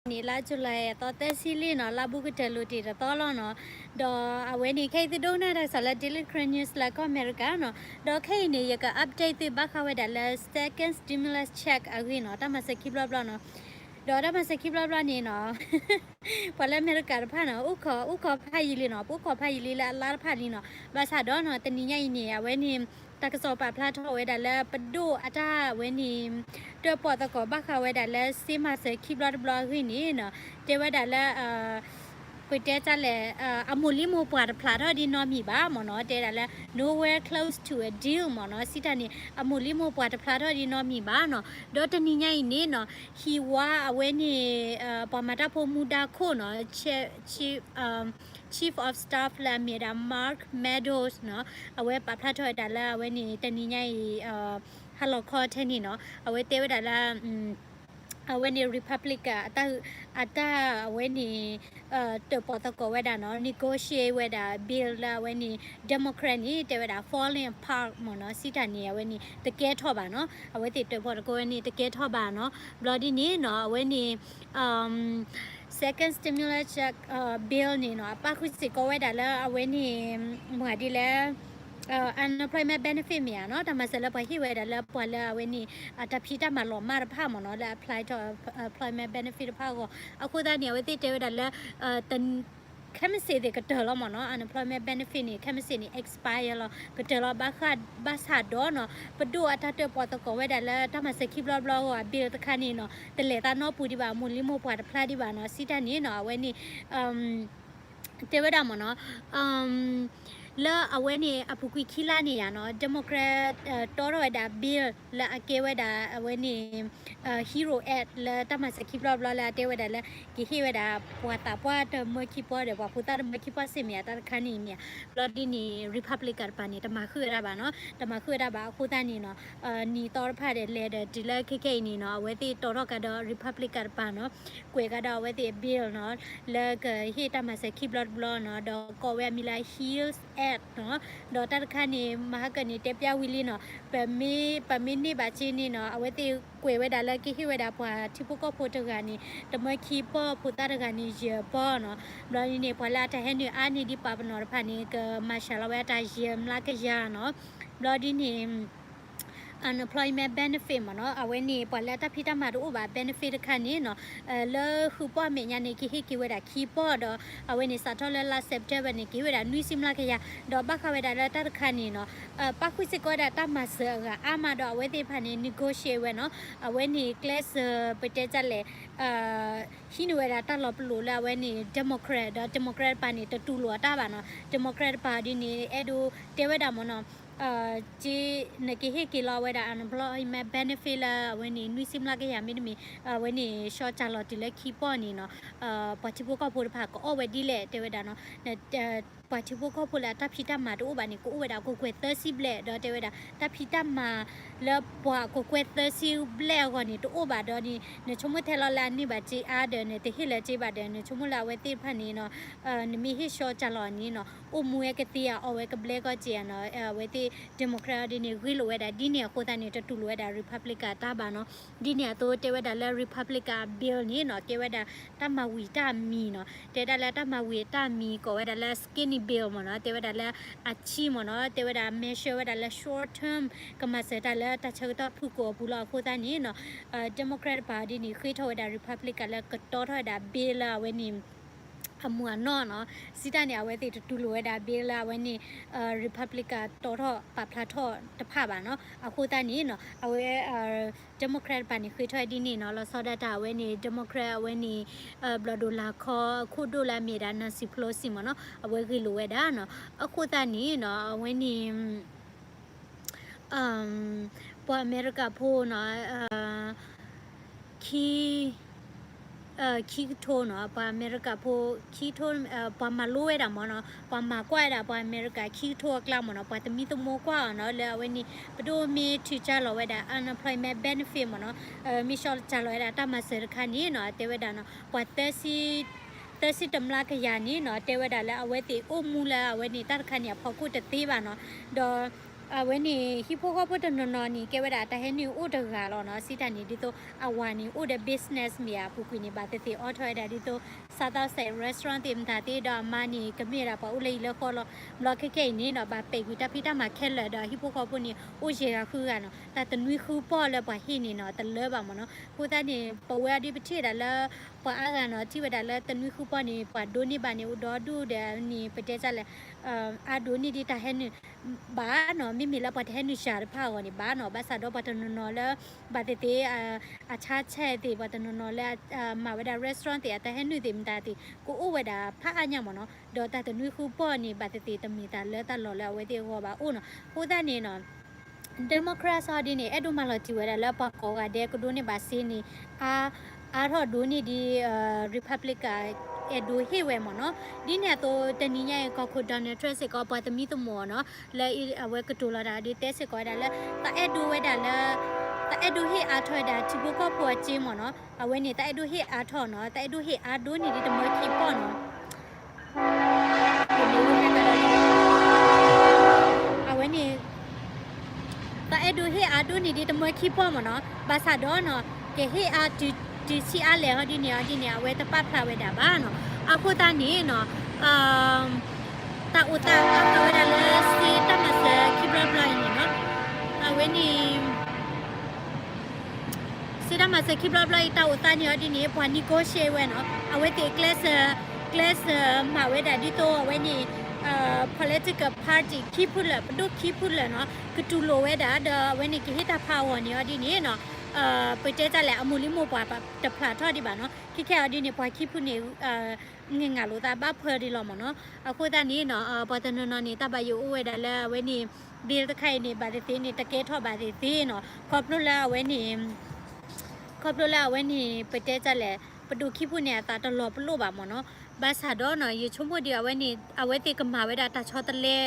တနံၤညါအံၤန့ၣ် လါ July အသီသၢဆံလံနီၤ, လါဘူးကတၢၢ်လိၤတ့ၢ်တသီလီၤနီၤ. ဒီးအဝဲန့ၣ် ခဲအံၤသုဒိကနၣ်တၢ်ကစီၣ်လၢ Daily Karen News လၢကီၢ်အမဲရကၤနီၤ. ဒီးခဲအံၤန့ၣ် ယက update သုဘၣ်ဃးဝဲဒၣ်လၢ second stimulus check အဂ့ၢ်နီၤ, တၢ်မၤစၢၤခံဘျီတဘျီနီၤ. ဒီးတၢ်မၤစၢၤခံဘျီတဘျီန့ၣ်နီၤ ပှၤလၢအမဲရကၤတဖၣ်နီၤ အိၣ်ခိး အိၣ်ခိးဖးယံာ်လံနီၤ, ပအိၣ်ခိးဖးယံာ်လံလၢအလါတဖၣ်လံနီၤ. ဘၣ်ဆၣ်ဒီးနီၤ တနံၤညါအံၤန့ၣ် အဝဲန့ၣ် တၢ်ကစီၣ်ပာ်ဖျါထီၣ်ဝဲဒၣ်လၢပဒိၣ်အတၢ်ဝဲန့ၣ် တၢၣ်ပီၣ်သကိးဘၣ်ဃးဝဲဒၣ်လၢ စ့မၤစၢၤခံဘျီတဘျီအဂ့ၢ်န့ၣ်နီၤ, တဲဝဲဒၣ်လၢ ပတဲတၢ်လဲၣ် အမိၢ်လံမိၢ်ပှၢ်တဖျးထီၣ်ဒ်နီတမံၤဘၣ်မ့ၢ်နီၤ, တဲဒၣ်လၢ nowhere close to a deal မ့ၢ်နီၤ, စံးတၢ်န့ၣ် အမိၢ်လံမိၢ်ပှၢ်တဖျးထီၣ်ဒ်နီတမံၤဘၣ်နီၤ. ဒီးတနံၤညါအံၤန့ၣ်နီၤ ဟံၣ်ဝါအဝဲန့ၣ် ပှၤမၤတၢ်ဖိမူဒါခိၣ်နီၤ Chief, Chief of Staff လၢအမ့ၢ်ဝဲဒၣ် Mark Meadows နီၤ, အဝဲပာ်ဖျါထီၣ်ဝဲဒၣ်လၢအဝဲန့ၣ် တနံၤညါအံၤ ဟါလီၤခီထဲန့ၣ်နီၤ, အဝဲတဲဝဲဒၣ်လၢ အဝဲန့ၣ် Republican အတၢ် အတၢ်အဝဲန့ၣ် တၢၣ်ပီၣ်သကိးဝဲဒၣ်နီၤ negotiate ဝဲဒၣ် bill လၢအဝဲန့ၣ် Democrat န့ၣ် တဲဝဲဒၣ် falling apart မ့ၢ်နီၤ, စံးတၢ်န့ၣ် အဝဲန့ၣ် တကဲထီၣ်ဘၣ်နီၤ, အဝဲသ့ၣ်တၢၣ်ပီၣ်သကိးဝဲန့ၣ် တကဲထီၣ်ဘၣ်နီၤ. ဘျီဒ်န့ၣ်နီၤ အဝဲန့ၣ် second stimulus check bill န့ၣ်နီၤ အပၣ်ဃုာ်စ့ၢ်ကီးဝဲဒၣ်လၢအဝဲန့ၣ် မ့ၢ်ဒ်လဲၣ် unemployment benefit မ့ၢ်ဧါနီၤ, တၢ်မၤစၢၤလၢပှၤဟ့ၣ်ဝဲဒၣ်လၢပှၤလၢအဝဲန့ၣ် တၢ်ဖံးတၢ်မၤလီၤမၢ်တဖၣ်မ့ၢ်နီၤ, လၢ apply to employment benefit တဖၣ်အဂီၢ်, အဃိသတးန့ၣ် အဝဲသ့ၣ်တဲဝဲဒၣ်လၢ ခဲမုၢ်ဆ့ၣ်သ့ၣ်ကတၢၢ်လီၤမ့ၢ်နီၤ, unemployment benefit န့ၣ် ခဲမုၢ်ဆ့ၣ်န့ၣ် expire လီၤ ကတၢၢ်လီၤ, ဘၣ်ဆၣ်ဒီးနီၤ ပဒိၣ်အတၢ်တၢၣ်ပီၣ်သကိးဝဲဒၣ်လၢတၢ်မၤစၢၤခံဘျီတဘျီအဂီၢ် bill တခါန့ၣ်နီၤ တလဲၤသးနီတပူၤဒံးဘၣ်, မိၢ်လံမိၢ်ပှၢ်တဖျါဒံးဘၣ်နီၤ, စံးတၢ်န့ၣ်နီၤ အဝဲန့ၣ် တဲဝဲဒၣ်မ့ၢ်နီၤ လၢအဝဲန့ၣ် အပူၤကွံာ်ခံလါန့ၣ်ယါနီၤ Democrat တီထီၣ်ဝဲဒၣ် bill လၢအကဲဝဲဒၣ်အဝဲန့ၣ် Hero Act လၢတၢ်မၤစၢၤခံဘျီတဘျီလၢအတဲဝဲဒၣ်လၢ ကဟ့ၣ်ဝဲဒၣ်ပှၤသးပှၢ်တမၢခံပီၢ်ဒီး ပှၤဖိသၣ်တမၢခံပီၢ်စ့ၢ်မ့ၢ်ဧါ တၢ်တခါန့ၣ်မ့ၢ်ဧါ, ဘျီဒ်န့ၣ် Republican တပၤန့ၣ် တမၤဃုာ်ဝဲဒၣ်ဘၣ်နီၤ, တမၤဃုာ်ဝဲဒၣ်ဘၣ်အဃိသတးန့ၣ်နီၤ နံၤသီတဖၣ်ဒီးလဲၤဒီးတုၤလၢခဲခဲအံၤန့ၣ်နီၤ အဝဲသ့ၣ်တီထီၣ်ကဒီး Republican တပၤနီၤ ကွဲးကဒီးအဝဲသ့ၣ် bill နီၤ လၢကဟ့ၣ်တၢ်မၤစၢၤခံဘျီတဘျီနီၤ ဒီးကိးဝဲအမံၤလၢ Heroes Act နီၤ, ဒီးတၢ်တခါန့ၣ် မဟါကၢန့ၣ် တဲပျၢ်ဝံၤလံနီၤ, ပမ့ၢ် ပမ့ၢ်န့ၢ်ဘၣ်က့န့ၣ်နီၤ အဝဲသ့ၣ်ကွဲးဝဲဒၣ်လၢကဟ့ၣ်ဝဲဒၣ်ပှၤထံဖိကီၢ်ဖိတဂၤန့ၣ် တမၢခံပီၢ် ဖိသၣ်တဂၤန့ၣ် ယဲၢ်ပီၢ်နီၤ, ဘျီဒ်န့ၣ် ပှၤလၢအတၢ်ဟဲနုာ်အါန့ၢ်ဒံးပာ်ပနီၣ်တဖၣ်န့ၣ် ကမၤစှၤလီၤဝဲအတၢ်ယဲၢ်မျးကယၤနီၤ, ဘျီဒ်န့ၣ် unemployment benefit မ့ၢ်နီၤ, အဝဲန့ၣ် ပှၤလၢအတၢ်ဖံးတၢ်မၤတအိၣ်ဘၣ် benefit တခါန့ၣ်နီၤ, လၢဃုပီၢ်အမဲာ်ညါန့ၣ် ကဟ့ၣ်က့ၤဝဲဒၣ်ခံပီၢ်ဒီး အဝဲန့ၣ်စးထီၣ်လၢလါ September န့ၣ် ကဟ့ၣ်ဝဲဒၣ်နွံဆံမျးကယၤ, ဒီးဘၣ်ဃးဝဲဒၣ်လၢတၢ်တခါန့ၣ်နီၤ, ပၣ်ဃုာ်စ့ၢ်ကီးဝဲဒၣ်တၢ်မၤစၢၤအဂၤအါမးဒီး အဝဲသ့ၣ်တဖၣ်န့ၣ် negotiate ဝဲနီၤ, အဝဲန့ၣ်ကျဲးစၢးပတဲတၢ်လဲၣ် ဟံးန့ၢ်ဝဲဒၣ်တၢ်လီၤပလိာ်လၢအဝဲန့ၣ် Democrat ဒီး Democrat တပၤန့ၣ် တတူၢ်လိာ်အတၢ်ဘၣ်နီၤ, Democrat တပၤဒ်န့ၣ် အဲၣ်ဒိးတဲဝဲဒၣ်မ့ၢ်နီၤ က့ နကဟ့ၣ်က့ၤလီၤဝဲဒၣ် unemployment benefit လၢအဝဲန့ၣ် နွံဆံမျးကယၤမ့တမ့ၢ် အဝဲန့ၣ် ရှီၣ်ကၢ်လီၤတုၤလၢခံပီၢ်န့ၣ်နီၤ, ပှၤထံဖိကီၢ်ဖိတဖၣ်ကအီၣ်ဝဲဒ်လဲၣ် တဲဝဲဒၣ်နီၤ, ပှၤထံဖိကီၢ်ဖိလၢအတၢ်ဖံးတၢ်မၤတအိၣ်ဘၣ်န့ၣ် ကအိၣ်ဝဲဒၣ်အကကွဲၢ်သၢဆံဘျဲၣ် ဒီးတဲဝဲဒၣ် တၢ်ဖံးတၢ်မၤလၢပှၤအကကွဲၢ်သၢဆံဘျဲၣ်အဂီၢ်န့ၣ် တအိၣ်ဘၣ်ဒီးန့ၣ် နဆိကမိၣ်ထဲလီၤလၢအန့ၢ်ဘၣ်စ့အါဒီး နတဟ့ၣ်လၢၤစ့ဘၣ်ဒီး နဆိကမိၣ်လၢအဝဲသ့ၣ်တဖၣ်န့ၣ်နီၤ နမ့ၢ်ဟ့ၣ်ရှီၣ်ကၢ်လီၤန့ၣ်နီၤ အိၣ်မူဝဲကသ့ဧါ အီၣ်ဝဲကဘျဲကီၢ်စ့ဧါနီၤ, အဝဲသ့ၣ် Democrat ဒ်န့ၣ် ဂ့ၢ်လိာ်ဝဲဒၣ်ဒ်န့ၣ်အဃိသတးန့ၣ် တတူၢ်လိာ်ဝဲဒၣ် Republican တၢ်ဘၣ်နီၤ, ဒ်န့ၣ်အသိးတဲဝဲဒၣ်လၢ Republican bill န့ၣ်နီၤ ကဲဝဲဒၣ်တၢ်မၤဝံၤတၢ်မံၤနီၤ, တဲဒၣ်လၢတၢ်မၤဝံၤတၢ်မံၤ ကိးဝဲဒၣ်လၢ skinny bill မ့ၢ်နီၤ, တဲဝဲဒၣ်လၢအဆံမ့ၢ်နီၤ, တဲဝဲဒၣ် measure ဝဲဒၣ်လၢ short term ကမၤစၢၤတၢ်လၢတၢ်ဆၢကတီၢ်ဖုၣ်ကိာ်အပူၤလီၤအဃိသတးန့ၣ်နီၤ, Democrat တပၤဒ်န့ၣ် ဃ့ထီၣ်ဝဲဒၣ် Republican လၢကတီထီၣ်ဝဲဒၣ် bill လၢအဝဲန့ၣ် အမုၢ်အနီၢ်နီၤ, စံးတၢ်န့ၣ် အဝဲသ့ၣ်တတူၢ်လိာ်ဝဲဒၣ် bill လၢအဝဲန့ၣ် Republican တီထီၣ်ပာ်ဖျါထီၣ်တဖၣ်ဘၣ်နီၤ, အဃိသတးန့ၣ်နီၤ အဝဲ Democrat တပၤန့ၣ် ဃ့ထီၣ်ဝဲဒ်န့ၣ်နီၤ, လီၤဆီဒၣ်တၢ်အဝဲန့ၣ် Democrat အဝဲန့ၣ် ဘျီၣ်ဒိၣ်လာ်ခီအခိၣ်ဒိၣ်လၢအမ့ၢ်ဒၣ် Nancy Pelosi မ့ၢ်နီၤ, အဝဲဂ့ၢ်လိာ်ဝဲဒၣ်နီၤ, အဃိသတးန့ၣ်နီၤ အဝဲန့ၣ် ပှၤအမဲရကၤဖိနီၤ ခံ ခံကထိနီၤ, ပှၤအမဲရကၤဖိ ခံကထိ ပှၤမၤလိဝဲဒၣ်မ့ၢ်နီၤ, ပှၤမၤကွၢ်ဝဲဒၣ်ပှၤအမဲရကၤခံကထိအကျါမ့ၢ်နီၤ, ပှၤသမံသမိးကွၢ်အီၤနီၤ, လၢအဝဲန့ၣ် ပဒိၣ်မ့ၢ်ထုးကၢ်လီၤဝဲဒၣ် unemployment benefit မ့ၢ်နီၤ, မ့ၢ်ရှီၣ်ကၢ်လီၤဝဲဒၣ်တၢ်မၤစၢၤတခါန့ၣ်နီၤ, တဲဝဲဒၣ်နီၤ ပှၤသၢဆံ သၢဆံတမျးကယၤန့ၣ်နီၤ, တဲဝဲဒၣ်လၢအဝဲသ့ၣ်အိၣ်မူလၢအဝဲန့ၣ် တၢ်တခါန့ၣ် အဖီခိၣ်တသ့ဘၣ်နီၤ, ဒီး အဝဲန့ၣ် ဟံၣ်ဖိဃီဖိတနီၤနီၤန့ၣ် ကဲဝဲဒၣ်တၢ်ဟဲနုာ်အိၣ်တဂၤလီၤနီၤ. စံးတၢ်န့ၣ် ဒ်သိးအဝၤန့ၣ် အိၣ်ဒီး business မ့ၢ်ဧါ အပူၤကွံာ်န့ၣ် ဘၣ်သ့ၣ်သ့ၣ်အိးထီၣ်ဝဲဒၣ်ဒ်သိး South Outside restaurant သ့ၣ်မတၤသ့ၣ်ဒီး အမါန့ၣ် ကမ့ၢ်ဝဲဒၣ်ပှၤအိၣ်လၢအံၤလၢဃီလီၤ. ဘျီခဲခဲအံၤန့ၣ်နီၤ ဘၣ်ပဲာ်ကွံာ်တၢ်ဖံးတၢ်မၤခဲလၢာ်ဒီး ဟံၣ်ဖိဃီဖိန့ၣ် အိၣ်ယဲၢ်ဂၤဃုဂၤနီၤ. တၢ်တနွံဃုပီၢ်လၢပှၤဟ့ၣ်န့ၣ်နီၤ တလၢဘၣ်မ့ၢ်နီၤ. အဃိသတးန့ၣ် ပဝဲအီၤဒ်ပထံၣ်ဝဲဒၣ်လၢ ပှၤအါဂၤနီၤ ထံၣ်ဝဲဒၣ်လၢတနွံဃုပီၢ်န့ၣ် ပှၤဒိးန့ၢ်ဘၣ်န့ၣ် အိၣ်ဒီဒူၣ်ဒီးန့ၣ် ပတဲတၢ်လဲၣ် အါဒိးန့ၢ်ဒ်တၢ်ဟဲနုာ် ဘၣ်နီၤ. မ့မ့ၢ်လၢပှၤတဟဲနုာ်စှၤတဖၣ်အဂီၢ်န့ၣ် ဘၣ်နီၤ. ဘၣ်ဆၣ်ဒီးပှၤတနီၤနီၤလၢ ဘၣ်သ့ၣ်သ့ၣ် အဆါဆဲသ့ၣ် ပှၤတနီၤနီၤလၢ မၤဝဲဒၣ် restaurant သ့ၣ် အတၢ်ဟဲနုာ်သ့ၣ်မတၤသ့ၣ် ကအိၣ်ဝဲဒၣ်ဖးအါညါမ့ၢ်နီၤ. ဒီးတၢ်တနွံဃုပီၢ်န့ၣ် ဘၣ်သ့ၣ်သ့ၣ်တမ့ၢ်တၢ်လၢတၢ်လီၢ်လၢအဝဲသ့ၣ်အဂီၢ်ဘၣ်အိၣ်နီၤ. အဃိသတးန့ၣ်နီၤ Democrats အီၤဒ်န့ၣ် အဲၣ်ဒိးမၤလီၤတံၢ်ဝဲဒၣ်လၢပှၤကိးဂၤဒဲးကဒိးန့ၢ်ဘၣ်စ့န့ၣ် အါ အါထီၣ်ဒိးန့ၢ်ဒ် Republican အဲၣ်ဒိးဟ့ၣ်ဝဲမ့ၢ်နီၤ. ဒ်န့ၣ်အသိး တနံၤညါအံၤ ကီၢ်ခိၣ် Donald Trump စ့ၢ်ကီး ပှၤသမံသမိးအီၤနီၤ လၢအဝဲကတိၤလီၤတၢ်ဒ်တဲစ့ၢ်ကီးဝဲဒၣ်လၢ တၢ်အဲၣ်ဒိးဝဲဒၣ်လၢ တၢ်အဲၣ်ဒိးဟ့ၣ်အါထီၣ်ဝဲဒၣ်ထံဖိကီၢ်ဖိအစ့မ့ၢ်နီၤ. အဝဲန့ၣ် တၢ်အဲၣ်ဒိးဟ့ၣ်အါထီၣ်နီၤ တၢ်အဲၣ်ဒိးဟ့ၣ်အါဒိးန့ၢ်ဒ်တမၢခံပီၢ်နီၤ အဝဲန့ၣ် တၢ်အဲၣ်ဒိးဟ့ၣ်အါဒိးန့ၢ်ဒ်တမၢခံပီၢ်မ့ၢ်နီၤ. ဘၣ်ဆၣ်ဒီးနီၤ ကဟ့ၣ်အါတုၤဆံးအါလဲၣ်ဟီဒ်န့ၣ် အီၤဒ်န့ၣ် အဝဲတပာ်ဖျါဝဲဒၣ်ဘၣ်နီၤ. အဃိသတးန့ၣ်နီၤ တၢ်အိၣ်သးအါထီၣ်ဝဲဒၣ်လၢစ့တၢ်မၤစၢၤခံဘျီဘျီအံၤန့ၣ်နီၤ အဝဲန့ၣ် စ့တၢ်မၤစၢၤခံဘျီဘျီအံၤ တၢ်အိၣ်သးန့ၣ်အီၤဒ်န့ၣ် ပှၤ negotiate ဝဲနီၤ အဝဲသ့ၣ်ကျဲးစၢး ကျဲးစၢးမၤဝဲဒၣ်ဒ်သိးအဝဲန့ၣ် political party ခံဖုလၢာ် ပဒိၣ်ခံဖုလၢာ်နီၤ ကတူၢ်လိာ်ဝဲဒၣ် ဒီးအဝဲန့ၣ်ကဟ့ၣ်တၢ်ဖးအဂီၢ်န့ၣ်အီၤဒ်န့ၣ်နီၤ ပတဲတၢ်လဲၣ် အမိၢ်လံမိၢ်ပှၢ်တဖျါထီၣ်ဒံးဘၣ်နီၤ ခဲခဲအီၤဒ်န့ၣ် ပှၤခံဖုန့ၣ် ငဲၢ်ငၢ်လိာ်သးဘၣ်ဖၢဒံးလီၤမ့ၢ်နီၤ. အဃိသတးန့ၣ်နီၤ ပှၤတနီၤနီၤန့ၣ် တၢ်ဘၣ်ယိၣ်အိၣ်ဝဲဒၣ်လၢအဝဲန့ၣ် bill တခါအံၤန့ၣ် ဘၣ်သ့ၣ်သ့ၣ်န့ၣ် တကဲထီၣ်ဘၣ်သ့ၣ်သ့ၣ်နီၤ ခီဖျိလၢအဝဲန့ၣ် ခီဖျိလၢအဝဲန့ၣ် ပတဲတၢ်လဲၣ် ပဒိၣ်ခံဖုန့ၣ် အသးတလီၤပလိာ်ဘၣ်မ့ၢ်နီၤ. ဘၣ်ဆၣ်ဒီးနီၤ ယဆိကမိၣ်ဒံးအဝဲန့ၣ် အဝဲသ့ၣ်ကမၤဝဲဒၣ်တၢ်ဆီတလဲ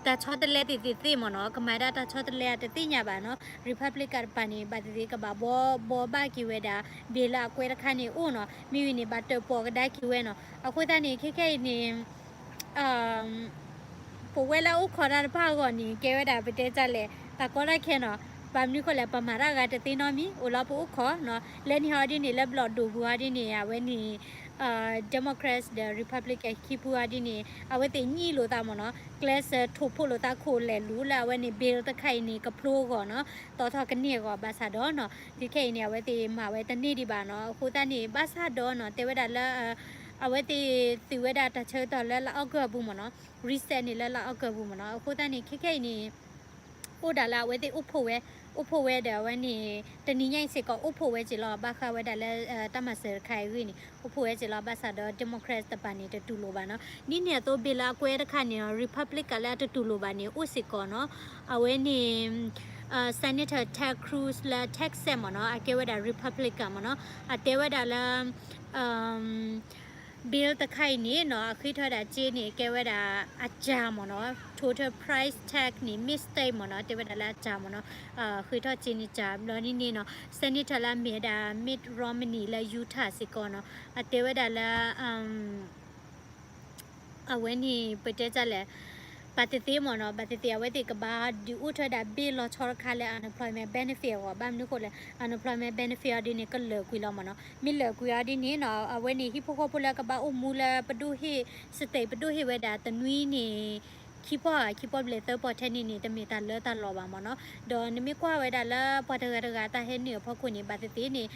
တၢ်ဆီတလဲသ့ၣ်သ့ၣ်သ့ၣ်မ့ၢ်နီၤ ကမၤဝဲဒၣ်တၢ်ဆီတလဲအတသ့ၣ်ညါဘၣ်နီၤ Republican တပၤန့ၣ် ဘၣ်သ့ၣ်သ့ၣ်ကဘၣ်ဘှီဘှီဘၣ်က့ၤဝဲဒၣ် bill လၢအကွဲတခါန့ၣ်အိၣ်နီၤ မ့ၢ်ဝံၤန့ၣ် ဘၣ်တၢၣ်ပီၣ်ကဒါက့ၤဝဲနီၤ. အဃိသတးန့ၣ် ခဲခဲအံၤန့ၣ် ပဝဲလၢအအိၣ်ခိးတၢ်တဖၣ်အဂီၢ်န့ၣ် ကဲဝဲဒၣ်ပတဲတၢ်လဲၣ် တၢ်ကီတၢ်ခဲနီၤ ဘၣ်မနုၤဃိလဲၣ် ပမၤတၢ်ဂၤတသ့နီတမံၤ အိၣ်လၢပအိၣ်ခိးနီၤ လၢန့ၣ်ဟီဒ်န့ၣ် လၢဘျီၣ်ဒိၣ်ပူၤဟီဒ်န့ၣ် အဝဲန့ၣ် Democrats ဒီး Republican ခံဖုဟီဒ်န့ၣ် အဝဲသ့ၣ်ညှိလိာ်သးမ့ၢ်နီၤ ကျဲးစၢးထိၣ်ဖှိၣ်လိာ်သးခိၣ်လဲၣ်လူၤလၢအဝဲန့ၣ် bill တခါအံၤန့ၣ် ကဖျိအဂီၢ်နီၤ တီထီၣ်ကန့ၢ်အဂီၢ် ဘၣ်ဆၣ်ဒီးနီၤ ခဲခဲအံၤန့ၣ် အဝဲသ့ၣ်မၤဝဲတန့ၢ်ဒံးဘၣ်နီၤ. အဃိသတးန့ၣ် ဘၣ်ဆၣ်ဒီးနီၤ တဲဝဲဒၣ်လၢ အဝဲသ့ၣ်သုးဝဲဒၣ်တၢ်ဆၢကတီၢ်လၢလါအီကူးအပူၤမ့ၢ်နီၤ reset န့ၣ်လၢလါအီကူးအပူၤမ့ၢ်နီၤ. အဃိသတးန့ၣ် ခဲခဲအံၤန့ၣ် အိၣ်ဒၣ်လၢအဝဲသ့ၣ်အိၣ်ဖှိၣ်ဝဲ အိၣ်ဖှိၣ်ဝဲဒီးအဝဲန့ၣ် တနံၤညါအံၤစ့ၢ်ကီးအိၣ်ဖှိၣ်ဝဲက့ၤလီၤ ဘၣ်ဃးဝဲဒၣ်လၢ တၢ်မၤစၢၤတခါအံၤအဂ့ၢ်န့ၣ် အိၣ်ဖှိၣ်ဝဲက့ၤလီၤ ဘၣ်ဆၣ်ဒီး Democrats တပၤန့ၣ်တတူၢ်လိာ်ဘၣ်နီၤ. ဒ်န့ၣ်အသိး bill လၢအကွဲတခါန့ၣ် Republican လၢအတတူၢ်လိာ်ဘၣ်န့ၣ် အိၣ်စ့ၢ်ကီးနီၤ အဝဲန့ၣ် Senator Ted Cruz လၢ Texas မ့ၢ်နီၤ အကဲဝဲဒၣ် Republican မ့ၢ်နီၤ အတဲဝဲဒၣ်လၢ bill တခါအံၤန့ၣ်နီၤ အဃ့ထီၣ်ဝဲဒၣ်စ့န့ၣ် ကဲဝဲဒၣ်အစှၤမ့ၢ်နီၤ total price tag န့ၣ် mistake မ့ၢ်နီၤ တဲဝဲဒၣ်လၢအစှၤမ့ၢ်နီၤ ဃ့ထီၣ်စ့န့ၣ်စှၤ ဘျီန့ၣ်န့ၣ်နီၤ Senator လၢအမ့ၢ်ဝဲဒၣ် Mitt Romney လၢ Utah စ့ၢ်ကီးနီၤ အတဲဝဲဒၣ်လၢ အဝဲန့ၣ် ပတဲတၢ်လဲၣ် ဘၣ်သ့ၣ်သ့ၣ်မ့ၢ်နီၤ ဘၣ်သ့ၣ်သ့ၣ် အဝဲသ့ၣ်ကဘၣ်ဒုးအိၣ်ထီၣ်ဝဲဒၣ် bill လီၤဆီတခါလၢ unemployment benefit အဂီၢ် ဘၣ်မနုၤဃိလဲၣ် unemployment benefit အီၤဒ်န့ၣ် ကလၢာ်ကွံာ်လီၤမ့ၢ်နီၤ မ့ၢ်လၢာ်ကွံာ်အီၤဒ်န့ၣ်နီၤ အဝဲန့ၣ် ဟံၣ်ဖိဃီဖိလၢကဘၣ်အိၣ်မူလၢပဒိၣ်ဟ့ၣ် state ပဒိၣ်ဟ့ၣ်ဝဲဒၣ်တနွံန့ၣ် ခံပီၢ်ဧါ ခံပီၢ်ဘျဲၣ်သၢပီၢ်ထဲန့ၣ်န့ၣ် တမ့ၢ်တၢ်လၢတၢ်လီၤဘၣ်မ့ၢ်နီၤ. ဒီးနမ့ၢ်ကွၢ်ဝဲဒၣ်လၢပှၤတဂၤတဂၤတၢ်ဟဲနုာ်အဖီခိၣ်န့ၣ် ဘၣ်သ့ၣ်သ့ၣ်န့ၣ်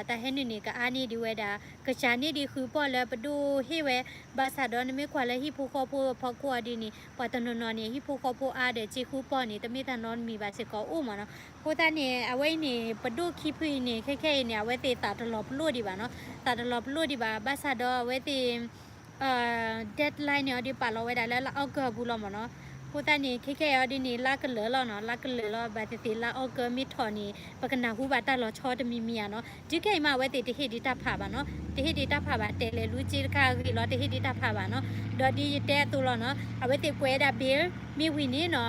တၢ်ဟဲနုာ်န့ၣ် ကအါန့ၢ်ဒံးဝဲဒၣ် ကစှၤန့ၢ်ဒံးဃုပီၢ်လၢပဒိၣ်ဟ့ၣ်ဝဲ ဘၣ်ဆၣ်ဒီးနမ့ၢ်ကွၢ်လၢဟံၣ်ဖိဃီဖိအဖီခိၣ်အီၤဒ်န့ၣ် ပှၤတနီၤနီၤန့ၣ် ဟံၣ်ဖိဃီဖိအါဒီးစ့ဃုပီၢ်န့ၣ် တမ့ၢ်တၢ်နီတမံၤဘၣ်စ့ၢ်ကီးအိၣ်မ့ၢ်နီၤ. အဃိသတးန့ၣ် အဝဲအံၤန့ၣ် ပဒိၣ်ခံဖုအံၤန့ၣ် ခဲခဲအံၤန့ၣ် အဝဲသ့ၣ်သးတလီၤပလိာ်ဒံးဘၣ်နီၤ, သးတလီၤပလိာ်ဒံးဘၣ် ဘၣ်ဆၣ်ဒီးအဝဲသ့ၣ် deadline န့ၣ်အီၤဒ်ပာ်လီၤဝဲဒၣ်လၢလါအီကူးအပူၤလီၤမ့ၢ်နီၤ. အဃိသတးန့ၣ် ခဲခဲအံၤအီၤဒ်န့ၣ် လါကလၢာ်လီၤနီၤ, လါကလၢာ်လီၤ ဘၣ်သ့ၣ်သ့ၣ်လါအီကူးမ့ၢ်ထီၣ်န့ၣ် ပကနၢ်ဟူဘၣ်တၢ်လီၤဆီတမံၤမံၤဧါနီၤ. တုၤခဲအံၤမး အဝဲသ့ၣ်တဟ့ၣ်ဒံးတၢ်ဖးဘၣ်နီၤ, တဟ့ၣ်ဒံးတၢ်ဖးဘၣ် တဲလဲၤလူၤစ့တခါအဂ့ၢ်လီၤ တဟ့ၣ်ဒံးတၢ်ဖးဘၣ်နီၤ. ဒီးဒ်ယတဲအသိးလီၤနီၤ အဝဲသ့ၣ်ကွဲးဝဲဒၣ် bill မ့ၢ်ဝံၤန့ၣ်နီၤ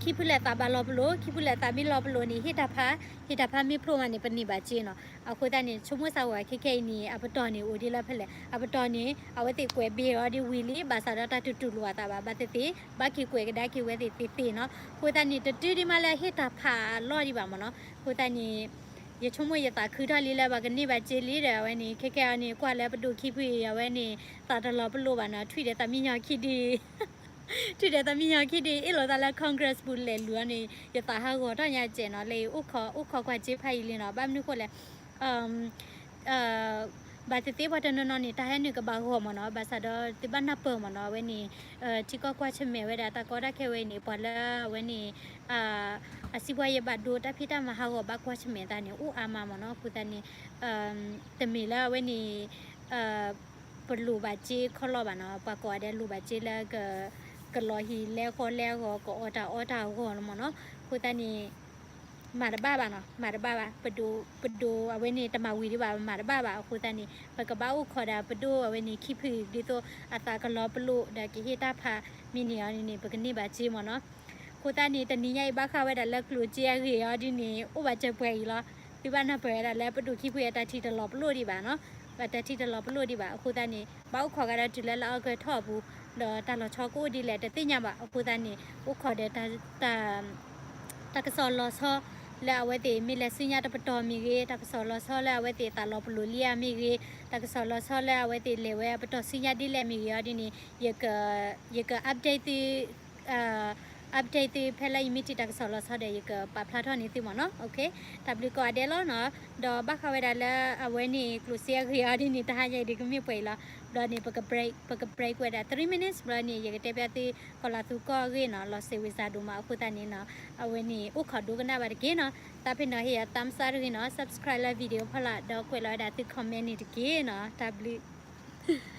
ခံ ခံဖုလဲၣ်သးဘၣ်လီၤပလိာ်, ခံဖုလဲၣ်သးမ့ၢ်လီၤပလိာ်န့ၣ် ဟ့ၣ်တၢ်ဖး, ဟ့ၣ်တၢ်ဖးမ့ၢ်ဖျိမးန့ၣ် ပန့ၢ်ဘၣ်စ့နီၤ. အဃိသတးန့ၣ် ဆိကမိၣ်စၢ်ဝဲခဲခဲအံၤန့ၣ် အပတီၢ်န့ၣ် အိၣ်ဒ်လၢဖဲလဲၣ်, အပတီၢ်န့ၣ် အဝဲသ့ၣ်ကွဲးဘ့ၣ်အီၤဒ်ဝံၤလံ, ဘၣ်ဆၣ်ဒီးတၢ်တတူၢ်လိာ်အသးဘၣ်, ဘၣ်သ့ၣ်သ့ၣ် ဘၣ်က့ၤကွဲးကဒါက့ၤဝဲသ့ၣ်သ့သ့နီၤ. အဃိသတးန့ၣ် တတုၤဒံးမးလၢဟ့ၣ်တၢ်ဖးအလီၢ်ဒံးဘၣ်မ့ၢ်နီၤ. အဃိသတးန့ၣ် ယဆိကမိၣ်ယသးခုထီၣ်လံလၢပှၤကန့ၢ်ဘၣ်စ့လံဒီး အဝဲန့ၣ် ခဲကဲအီၤန့ၣ် ကွၢ်လၢပဒိၣ်ခံဖုအံၤ အဝဲန့ၣ် သးတလီၤပလိာ်ဘၣ်နီၤ, ထွံၣ်ဒီးသးမံယီၤခံဒု ထွံၣ်ဒီးသးမံယီၤခံဒု အ့ၣ်လိာ်သးလၢ Congress ပူၤလဲၤလူၤအီၤန့ၣ် ယသးဟးဂီၤထီၣ်ညါစဲးနီၤ, လၢအိၣ်ခိး အိၣ်ခိးကွၢ်စ့ဖးယံာ်လံနီၤ, ဘၣ်မနုၤဃိလဲၣ် ဘၣ်သ့ၣ်သ့ၣ်ပှၤတနီၤနီၤန့ၣ် တၢ်ဟဲနုာ်ကဘၣ်ဂီၢ်မ့ၢ်နီၤ, ဘၣ်ဆၣ်ဒီးသုဘၣ်နၢ်ပၢၢ်မ့ၢ်နီၤ, အဝဲန့ၣ် ထံကီၢ်ကွၢ်ဆၢၣ်မဲာ်ဝဲဒၣ်တၢ်ကီတၢ်ခဲဝဲအံၤန့ၣ် ပှၤလၢအဝဲန့ၣ် အစံးပှၤယဘၣ်ဒိတၢ်ဖံးတၢ်မၤဟးဂီၤဘၣ်ကွၢ်ဆၢၣ်မဲာ်သးန့ၣ် အိၣ်အါမးမ့ၢ်နီၤ. အဃိသတးန့ၣ် တမ့ၢ်လၢအဝဲန့ၣ် ပလိၣ်ဘၣ်စ့ခီလီၤဘၣ်နီၤ, ပှၤကိးဂၤဒဲးလိၣ်ဘၣ်စ့လၢ ကလီၤဟံၣ်လဲဃီလဲဂီၤ ကအီၣ်တၢ်အီတၢ်အဂီၢ်လီၤမ့ၢ်နီၤ. အဃိသတးန့ၣ် မၤတဘၣ်ဘၣ်နီၤ, မၤတဘၣ်ဘၣ်, ပဒိၣ် ပဒိၣ်အဝဲန့ၣ် တမၤဝံၤဒံးဘၣ်, မၤတဘၣ်ဘၣ်. အဃိသတးန့ၣ် ပကဘၣ်အိၣ်ခိးဒီးပဒိၣ်အဝဲန့ၣ် ခံဖု ဒ်သိးအသးကလီၤပလိာ်ဒီးကဟ့ၣ်တၢ်ဖးမ့ၢ်န့ၢ်အီၤန့ၣ် ပကန့ၢ်ဘၣ်စ့မ့ၢ်နီၤ. အဃိသတးန့ၣ် တနံၤညါအံၤဘၣ်ဃးဝဲဒၣ်လၢကျိၣ်စ့အဂ့ၢ်အီၤဒ်န့ၣ် အိၣ်ဘၣ်စၢၤပှဲၤအံၤလီၤ. သုဘၣ်နၢ်ပၢၢ်ဝဲဒၣ်လၢပဒိၣ်ခံဖုအတၢ်ထံၣ်တလီၤပလိာ်ဒံးဘၣ်နီၤ, အတၢ်ထံၣ်တလီၤပလိာ်ဒံးဘၣ်. အဃိသတးန့ၣ် ဘၣ်အိၣ်ခိးကဒီးတုၤလၢလါအီကူးထီၣ်အပူၤ ဒီးတၢ်လီၤဆီကအိၣ်ဒ်လဲၣ်တသ့ၣ်ညါဘၣ်. အဃိသတးန့ၣ် အိၣ်ခိးဒီး တၢ်ကစီၣ်လီၤဆီလၢအဝဲသ့ၣ်မ့ၢ်လဲၤဆူညါတပတီၢ်မ့ၢ်ဂ့ၤ, တၢ်ကစီၣ်လီၤဆီလၢအဝဲသ့ၣ်သးလီၤပလိာ်လံဧါမ့ၢ်ဂ့ၤ, တၢ်ကစီၣ်လီၤဆီလၢအဝဲသ့ၣ်လဲၤဝဲအပတီၢ်ဆူညါဒ်လဲၣ်မ့ၢ်ဂ့ၤအီၤဒ်န့ၣ် ယက ယက update သု update သုဖဲလၢယမ့ၢ်ထံၣ်တၢ်ကစီၣ်လီၤဆီဒီး ယကပာ်ဖျါထီၣ်န့ၢ်သုမ့ၢ်နီၤ. တၢ်ဘျုးကိးဂၤဒဲးလီၤနီၤ. ဒီးဘၣ်ဃးဝဲဒၣ်လၢအဝဲန့ၣ် ကျိၣ်စ့အဂ့ၢ်အီၤဒ်န့ၣ် တဟါညါအံၤဒ်ကမ့ၢ်ပှဲၤအံၤလီၤ. ဘျီန့ၣ် ပက break ပက break ဝဲဒၣ် three minutes ဘျီန့ၣ် ယကတဲပျီသု ကီၤလၤသူကီၢ်အဂ့ၢ်နီၤ, လီၤစ့ဝံၤစၢ်ဒိၣ်မး. အဃိသတးန့ၣ်နီၤ အဝဲန့ၣ် အိၣ်ခိးဒိကနၣ်ဘၣ်တက့ၢ်နီၤ. သးဖဲနီၤ ဟ့ၣ်ယၤ thumbs up တဂ့ၤနီၤ, subscribe လၢ video ဖီလာ် ဒီးကွဲးလီၤဝဲဒၣ်သု comment န့ၣ်တက့ၢ်နီၤ. တၢ်ဘျုး